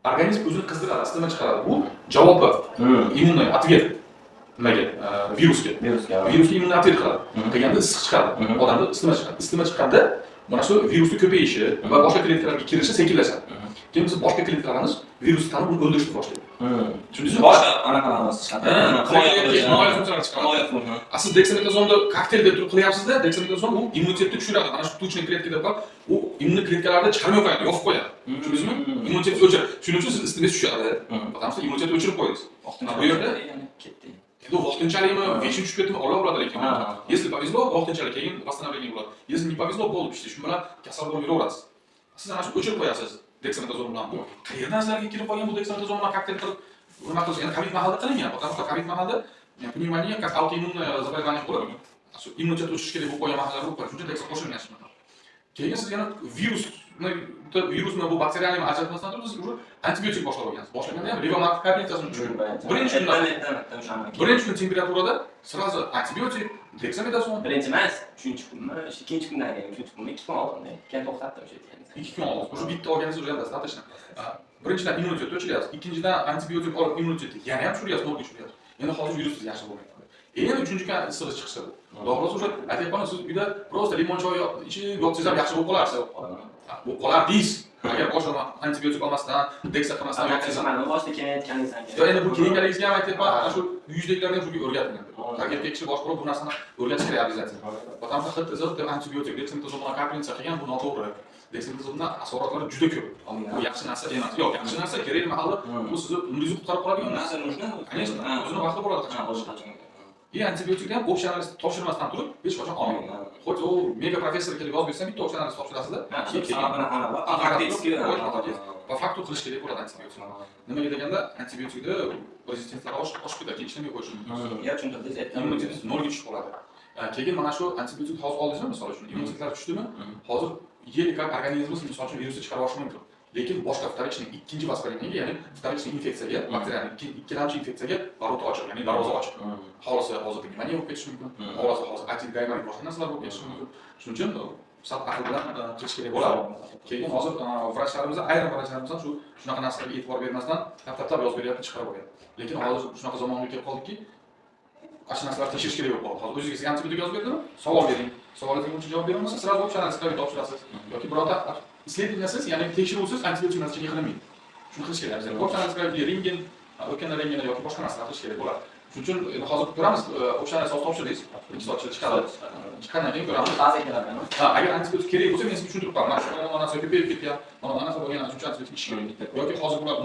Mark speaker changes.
Speaker 1: Organizm o'zini qizdiradi, isitma chiqaradi. Bu javobi, иммунный ответ nimaga? Virusga.
Speaker 2: Virusga.
Speaker 1: Virusga иммунный ответ qiladi. Qilganda issiq chiqadi. Odamda isitma chiqadi. Isitma chiqqanda mana shu virusni ko'payishi va boshqa kletkalarga kirishi sekinlashadi. Keyin biz boshqa kletkalarimiz virusni tanib, uni o'ldirishni boshlaydi. Tushundingizmi?
Speaker 2: Boshqa anaqalarimiz chiqadi.
Speaker 1: Himoya, himoya funksiyalari chiqadi.
Speaker 2: Himoya funksiyasi.
Speaker 1: A siz deksametazonni kokteyl deb turib qilyapsizda, deksametazon u immunitetni tushiradi. Mana shu тучный kletka deb qolib, u иммунный kletkalarni chiqarmay qo'yadi, yopib qo'yadi. Tushundingizmi? Immunitet o'chiradi. Shuning uchun siz isitmangiz tushadi. Потому что immunitetni o'chirib qo'ydingiz. Bu yerda
Speaker 2: Yana ketdi.
Speaker 1: Endi u vaqtinchalikmi, вечно tushib ketdimi, Alloh biladi lekin. Если повезло, vaqtinchalik, keyin восстановление bo'ladi. Если не повезло, bo'ldi, ishda shu bilan kasal bo'lib yuraverasiz. Siz ana shu o'chirib qo'yasiz deksametazon bilan. Bu qayerdan sizlarga kirib qolgan bu deksametazon bilan kokteyl qilib nima qilish? Endi Covid mahalda qilingan, потому что Covid mahalda pnevmoniya как аутоиммунное заболевание bo'ladi. Shu immunitet o'chish kerak bo'lib qolgan mahallar bo'lib qoladi. Shuncha deksa qo'shilgan shu. Keyin siz yana virusni, bu bakteriyalni ajratmasdan turib, siz уже antibiotik boshlab olgansiz. Boshlaganda ham Levomat капельница sini tushirib. Birinchi kundan
Speaker 2: Ertaman o'shani.
Speaker 1: Birinchi kun temperaturada сразу antibiotik, deksametazon.
Speaker 2: Birinchi emas, uchinchi kunmi, ikkinchi kundan keyin, uchinchi kunmi, 2 kun oldim. Keyin to'xtatdim o'sha aytganingizni.
Speaker 1: 2 kun oldingiz. Уже bitta olganingiz уже ham достаточно. Birinchidan, immunitetni o'chiryapsiz, ikkinchidan, antibiotik olib immunitetni yana ham tushiryapsiz, nolga tushiryapsiz. Endi hozir virussiz yaxshi bo'lmaydi. Endi uchinchi kun issig'i chiqsa bu. Xudo xohlasa, уже aytyapman, siz uyda просто limon choy ichib yotsangiz ham yaxshi bo'lib qolarsiz. Bo'lib qolar deysiz. Agar boshqa antibiotik olmasdan, deksa qilmasdan yotsangiz ham.
Speaker 2: Mana boshida keyin aytganingizdan keyin.
Speaker 1: Yo, endi bu keyingaligingizga ham aytyapman, ana shu uyingizdagilarni ham shunga o'rgating. Agar erkak kishi boshqa bu narsani o'rgatish kerak обязательно. Потому что xuddi deb antibiotik, deksametazon bilan капельница qilgan, bu noto'g'ri. Deksametazondan asoratlari juda ko'p. Bu yaxshi narsa emas. Yo'q, yaxshi narsa kerak mahalda bu sizni umringizni qutqarib qoladigan narsa.
Speaker 2: Narsa нужно.
Speaker 1: Конечно, o'zini vaqti bo'ladi qachon.
Speaker 2: O'zi qachon.
Speaker 1: И antibiotikni ham общий анализ topshirmasdan turib hech qachon olmang. Хоть u mega professor kelib yozib bersa, bitta общий анализ topshirasizda, keyin
Speaker 2: Sababini aniqlab, фактически
Speaker 1: по факту qilish kerak bo'ladi antibiotik. Nimaga deganda, antibiotikda rezistensiyalar oshib ketadi, keyin ishlamay qo'yishi mumkin.
Speaker 2: Ya, tushuntirdingiz, aytdim.
Speaker 1: Immunitet nolga tushib qoladi. Keyin mana shu antibiotik hozir oldingizmi, misol uchun, immunitetlar tushdimi? Hozir еле как organizmimiz, misol uchun, virusni chiqarib olishi mumkin. Lekin boshqa вторичный ikkinchi воспаление ga, ya'ni вторичный infeksiyaga, bakteriyaning ikkilamchi infeksiyaga ворота ochiq, ya'ni darvoza ochiq. Xohlasa hozir pnevmoniya bo'lib ketishi mumkin, xohlasa hozir otit, gaymorit, boshqa narsalar bo'lib ketishi mumkin. Shuning uchun sal aql bilan qilish kerak bo'ladi. Keyin hozir vrachlarimiz, ayrim vrachlarimiz ham shunaqa narsalarga e'tibor bermasdan tap tap tap yozib beryapti, chiqarib olyapti. Lekin hozir shunaqa zamonga kelib qoldikki, ana shu narsalarni tekshirish kerak bo'lib qoldi. Hozir o'zingizga antibiotik yozib berdimi? Savol bering. Savolingizga uncha javob berolmasa, сразу общий анализ qilib topshirasiz. Yoki birorta исследования siz, ya'ni tekshiruvsiz antibiotik назначение qilinmaydi. Shuni qilish kerak. Общий анализ qilib, rentgen, o'pkani rentgeni yoki boshqa narsalar qilish kerak bo'ladi. Shuning uchun endi hozir ko'ramiz, общий анализ hozir topshirdingiz. 2 soat ichida chiqadi. Chiqqandan keyin ko'ramiz.
Speaker 2: Ba'zi keladi.
Speaker 1: Ha, agar antibiotik kerak bo'lsa, men sizga tushuntirib qo'yaman. Mana shu narsa ko'payib ketgan, mana anaqa bo'lgan, shuning uchun antibiotik ichish kerak. Yoki hozir bular